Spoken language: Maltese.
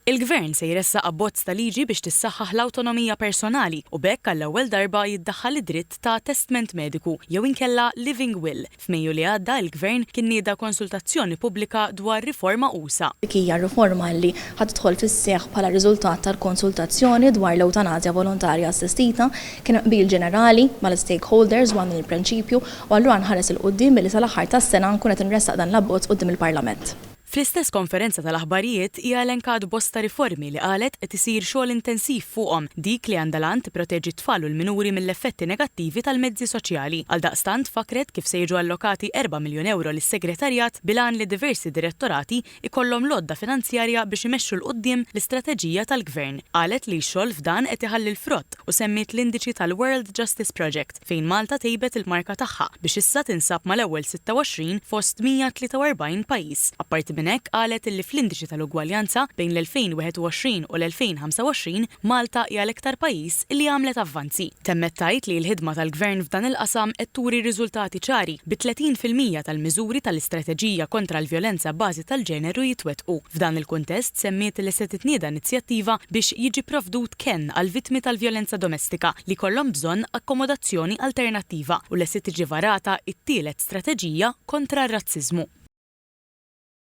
Il-Gvern se jressaq abbozz ta' liġi biex tissaħħaħ l-awtonomija personali u b'hekk għall-ewwel darba jiddaħħal id-dritt ta' testment mediku jew inkella living will. F'Mejju li għadda il-Gvern kien nieda konsultazzjoni pubblika dwar riforma usa'. Dik hija riforma li ħa tidħol fis-seħħ bħala riżultat tal-konsultazzjoni dwar l-ewtanasja volontarja assistita. Kien hemm qbil ġenerali mal-istakeholders dwar dan il-prinċipju u allura nħares 'il quddiem billi sal-aħħar tas-sena nkun qed inressaq dan l-abbozz quddiem il-Parlament. Fl-istess konferenza tal-aħbarijiet hija elenkat bosta riformi li qalet qed isir xogħol intensiv fuqhom, dik li għandha l-għan tipproteġi t-tfal u l-minuri mill-effetti negattivi tal-mezzi soċjali. Għaldaqstant fakkret kif se jiġu allokati erba' miljun ewro lis-Segretarjat bil-għan li diversi direttorati jkollhom l-għodda finanzjarja biex imexxu 'l quddiem l-istrateġija tal-Gvern. Qalet li x-xogħol f'dan qed iħalli l-frott u semmiet l-indiċi tal-World Justice Project fejn Malta tejbet il-marka tagħha biex issa tinsab mal-ewwel 26 fost 143 pajjiż. Apparti minn hekk qalet illi fl-indiċi tal-ugwaljanza bejn l-2021 u l-2025 Malta hija l-iktar pajjiż illi għamlet avvanzi. Temmet tgħid li l-ħidma tal-Gvern f'dan il-qasam qed turi riżultati ċari, bi 30% tal-miżuri tal-istrateġija kontra l-vjolenza b'bażi tal-ġeneru jitwettqu. F'dan il-kuntest semmiet li se titnieda inizjattiva biex jiġi pprovdut kenn għall-vittmi tal-vjolenza domestika li jkollhom bżonn akkomodazzjoni alternattiva u li se tiġi varata t-tielet strateġija kontra r-razziżmu.